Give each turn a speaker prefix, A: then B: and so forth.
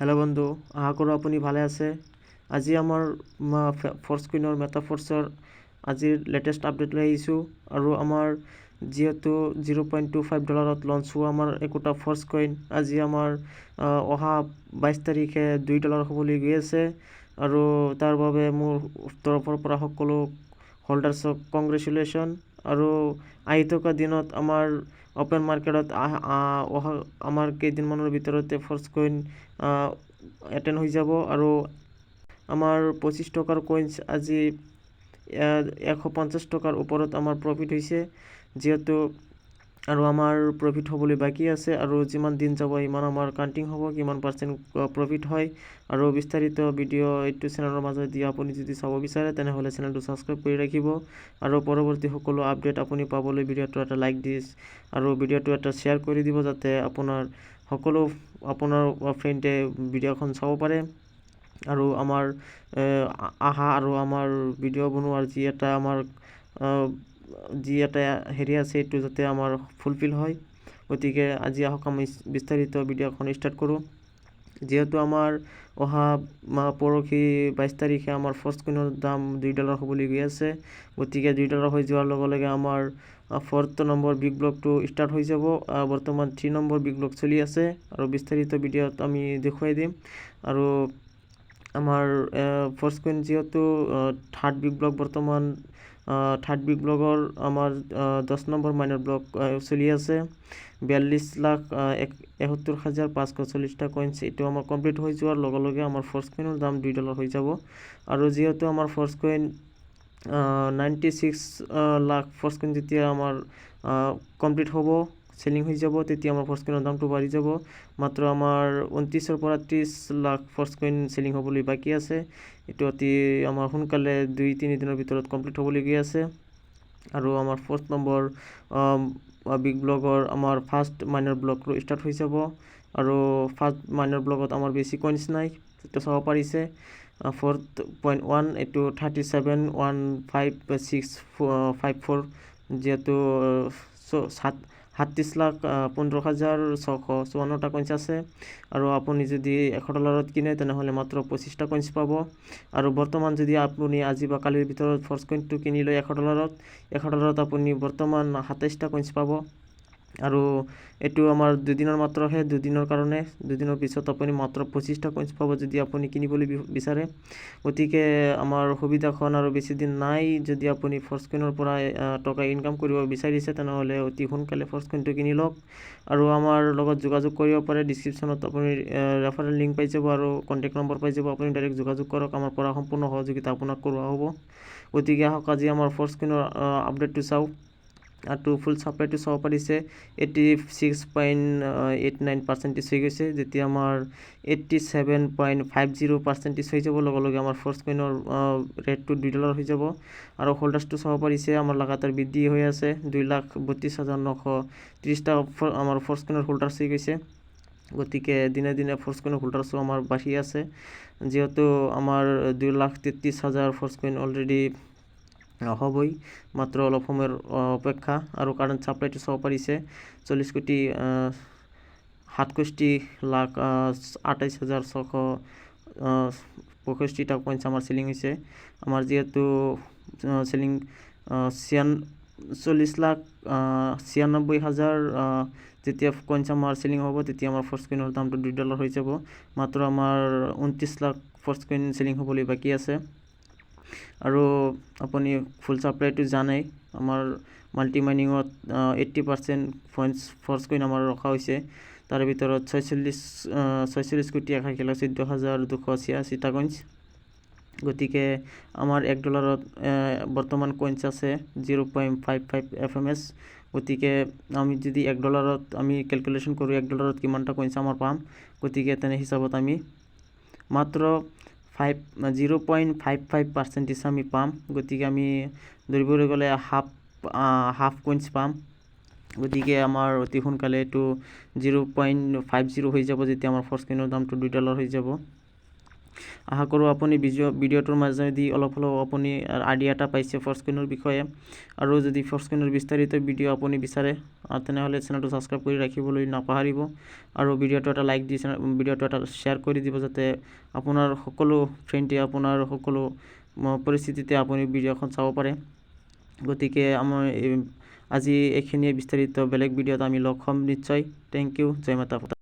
A: Hello' বন্ধু, আশা কৰোঁ আপুনি ভালে আছে। আজি আমাৰ ফৰ্চ কইনৰ মেটাফৰ্চৰ আজিৰ লেটেষ্ট আপডেট লৈ আহিছোঁ। আৰু আমাৰ যিহেতু 0.25 ডলাৰত লঞ্চ হোৱা আমাৰ একোটা ফৰ্চ কইন আজি আমাৰ অহা 22 তাৰিখে 2 ডলাৰ হ'বলৈ গৈ আছে। আৰু তাৰ বাবে মোৰ তৰফৰ পৰা সকলো হোল্ডাৰ্ছক কংগ্ৰেচুলেশ্যন। আৰু আহি থকা দিনত আমাৰ অ'পেন মাৰ্কেটত অহা আমাৰ কেইদিনমানৰ ভিতৰতে ফৰ্চ কইন এটেণ্ড হৈ যাব। আৰু আমাৰ 25 টকাৰ কইনছ আজি 150 টকাৰ ওপৰত আমাৰ প্ৰফিট হৈছে যিহেতু, আৰু আমাৰ প্ৰফিট হ'বলৈ বাকী আছে। আৰু যিমান দিন যাব সিমান আমাৰ কাউণ্টিং হ'ব কিমান পাৰ্চেণ্ট প্ৰফিট হয়। আৰু বিস্তাৰিত ভিডিঅ' এইটো চেনেলৰ মাজেদি আপুনি যদি চাব বিচাৰে, তেনেহ'লে চেনেলটো ছাবস্ক্ৰাইব কৰি ৰাখিব। আৰু পৰৱৰ্তী সকলো আপডেট আপুনি পাবলৈ ভিডিঅ'টো এটা লাইক দি আৰু ভিডিঅ'টো এটা শ্বেয়াৰ কৰি দিব, যাতে আপোনাৰ সকলো আপোনাৰ ফ্ৰেণ্ডে ভিডিঅ'খন চাব পাৰে। আৰু আমাৰ আশা আৰু আমাৰ ভিডিঅ' বনোৱাৰ যি এটা হেৰি আছে, এইটো যাতে আমাৰ ফুলফিল হয়। গতিকে আজি আহক, আমি বিস্তাৰিত ভিডিঅ'খন ষ্টাৰ্ট কৰোঁ। যিহেতু আমাৰ অহা পৰহি 22 তাৰিখে আমাৰ ফৰ্চ কইনৰ দাম 2 ডলাৰ হ'বলৈ গৈ আছে। গতিকে 2 ডলাৰ হৈ যোৱাৰ লগে লগে আমাৰ ফ'ৰ্থ নম্বৰ বিগ ব্লকটো ষ্টাৰ্ট হৈ যাব। বৰ্তমান 3 নম্বৰ বিগ ব্লক চলি আছে আৰু বিস্তাৰিত ভিডিঅ'ত আমি দেখুৱাই দিম। আৰু আমাৰ ফৰ্চ কইন যিহেতু থাৰ্ড বিগ ব্লক, বৰ্তমান থাৰ্ড বিগ ব্লকৰ আমাৰ 10 নম্বৰ মাইনৰ ব্লক চলি আছে। 42 লাখ 71 হাজাৰ 540টা কইনছ এইটো আমাৰ কমপ্লিট হৈ যোৱাৰ লগে লগে আমাৰ ফৰ্চ কইনৰ দাম 2 ডলাৰ হৈ যাব। আৰু যিহেতু আমাৰ force coin 96 lakh force coin যেতিয়া আমাৰ কমপ্লিট হ'ব, চেলিং হৈ যাব, তেতিয়া আমাৰ ফৰ্চ কইনৰ দামটো বাঢ়ি যাব। মাত্ৰ আমাৰ 29ৰ পৰা 30 লাখ ফৰ্চ কইন চেলিং হ'বলৈ বাকী আছে। এইটো অতি আমাৰ সোনকালে 2-3 দিনৰ ভিতৰত কমপ্লিট হ'বলৈ গৈ আছে। আৰু আমাৰ ফ'ৰ্থ নম্বৰ বিগ ব্লকৰ আমাৰ ফাৰ্ষ্ট মাইনৰ ব্লকটো ষ্টাৰ্ট হৈ যাব। আৰু ফাৰ্ষ্ট মাইনৰ ব্লকত আমাৰ বেছি কইনছ নাই, এইটো চাব পাৰিছে। 4.1 এইটো 37 1 5 6 5 4, যিহেতু 37 লাখ 15,654টা কইনছ আছে। আৰু আপুনি যদি 100 ডলাৰত কিনে, তেনেহ'লে মাত্ৰ 25টা কইনছ পাব। আৰু বৰ্তমান যদি আপুনি আজি বা কালিৰ ভিতৰত ফৰ্চ কইনটো কিনি লয় 100 ডলাৰত, 100 ডলাৰত আপুনি বৰ্তমান 27টা কইনছ পাব। আৰু এইটো আমাৰ দুদিনৰ মাত্ৰহে, দুদিনৰ কাৰণে। দুদিনৰ পিছত আপুনি মাত্ৰ 25টা কইনছ পাব যদি আপুনি কিনিবলৈ বিচাৰে। গতিকে আমাৰ সুবিধাখন আৰু বেছি দিন নাই। যদি আপুনি ফৰ্চ কইনৰ পৰা টকা ইনকাম কৰিব বিচাৰিছে, তেনেহ'লে অতি সোনকালে ফৰ্চ কইনটো কিনি লওক। আৰু আমাৰ লগত যোগাযোগ কৰিব পাৰে। ডিছক্ৰিপশ্যনত আপুনি ৰেফাৰেল লিংক পাই যাব আৰু কণ্টেক্ট নম্বৰ পাই যাব। আপুনি ডাইৰেক্ট যোগাযোগ কৰক, আমাৰ পৰা সম্পূৰ্ণ সহযোগিতা আপোনাক কৰোৱা হ'ব। গতিকে আহক, আজি আমাৰ ফৰ্চ কইনৰ আপডেটটো চাওঁ। আৰু ফুল ছাপ্লাইটো চাব পাৰিছে, 86.89 পাৰ্চেণ্টেজ হৈ গৈছে। যেতিয়া আমাৰ 87.50 পাৰ্চেণ্টেজ হৈ যাব, লগে লগে আমাৰ ফৰ্চ কইনৰ ৰেটটো 2 ডলাৰ হৈ যাব। আৰু হোল্ডাৰ্ছটো চাব পাৰিছে, আমাৰ লাগাতাৰ বৃদ্ধি হৈ আছে। 2,32,930টা আমাৰ ফৰ্চ কইনৰ হোল্ডাৰ্ছ হৈ গৈছে। গতিকে দিনে দিনে ফৰ্চ কইনৰ হোল্ডাৰ্ছো আমাৰ বাঢ়ি আছে। যিহেতু আমাৰ 2,33,000 ফৰ্চ কইন অলৰেডি হ'বই, মাত্ৰ অলপ সময়ৰ অপেক্ষা। আৰু কাৰেণ্ট ছাপ্লাইটো চাব পাৰিছে, 40 কোটি 67 লাখ 28 হাজাৰ 665টা পইণ্টছ আমাৰ চেলিং হৈছে। আমাৰ যিহেতু চেলিং 40 লাখ 96 হাজাৰ যেতিয়া কইনছ আমাৰ চেলিং হ'ব, তেতিয়া আমাৰ ফৰ্চ কইনৰ দামটো 2 ডলাৰ হৈ যাব। মাত্ৰ আমাৰ 29 লাখ ফৰ্চ কইন চেলিং হ'বলৈ বাকী আছে। আৰু আপুনি ফুল ছাপ্লাইটো জানেই, আমাৰ মাল্টি মাইনিঙত 80% পইণ্টছ ফৰ্চ কইন আমাৰ ৰখা হৈছে। তাৰ ভিতৰত 46 কোটি 81 লাখ 14,286টা কইনছ। গতিকে আমাৰ 1 ডলাৰত বৰ্তমান কইনছ আছে 0.55 এফএমএছ। গতিকে আমি যদি 1 ডলাৰত আমি কেলকুলেশ্যন কৰোঁ, 1 ডলাৰত কিমানটা কইনছ আমাৰ পাম, গতিকে তেনে হিচাপত আমি মাত্ৰ 0.55 পাৰ্চেণ্টেজ আমি পাম। গতিকে আমি ধৰিবলৈ গ'লে হাফ হাফ কইনছ পাম। গতিকে আমাৰ অতি সোনকালে এইটো 0.50 হৈ যাব, যেতিয়া আমাৰ ফৰ্চ কইনৰ দামটো 2 ডলাৰ হৈ যাব। আশা কৰোঁ আপুনি ভিডিঅ'টোৰ মাজেদি অলপ হ'লেও আপুনি আইডিয়া এটা পাইছে ফৰ্চ কুইনৰ বিষয়ে। আৰু যদি ফৰ্চ কুইনৰ বিস্তাৰিত ভিডিঅ' আপুনি বিচাৰে, তেনেহ'লে চেনেলটো ছাবস্ক্ৰাইব কৰি ৰাখিবলৈ নাপাহৰিব আৰু ভিডিঅ'টো এটা লাইক দি ভিডিঅ'টো এটা শ্বেয়াৰ কৰি দিব, যাতে আপোনাৰ সকলো ফ্ৰেণ্ডে আপোনাৰ সকলো পৰিস্থিতিতে আপুনি ভিডিঅ'খন চাব পাৰে। গতিকে আমাৰ আজি এইখিনিয়ে বিস্তাৰিত। বেলেগ ভিডিঅ'ত আমি লগ হ'ম নিশ্চয়। Thank U. জয় মাতা।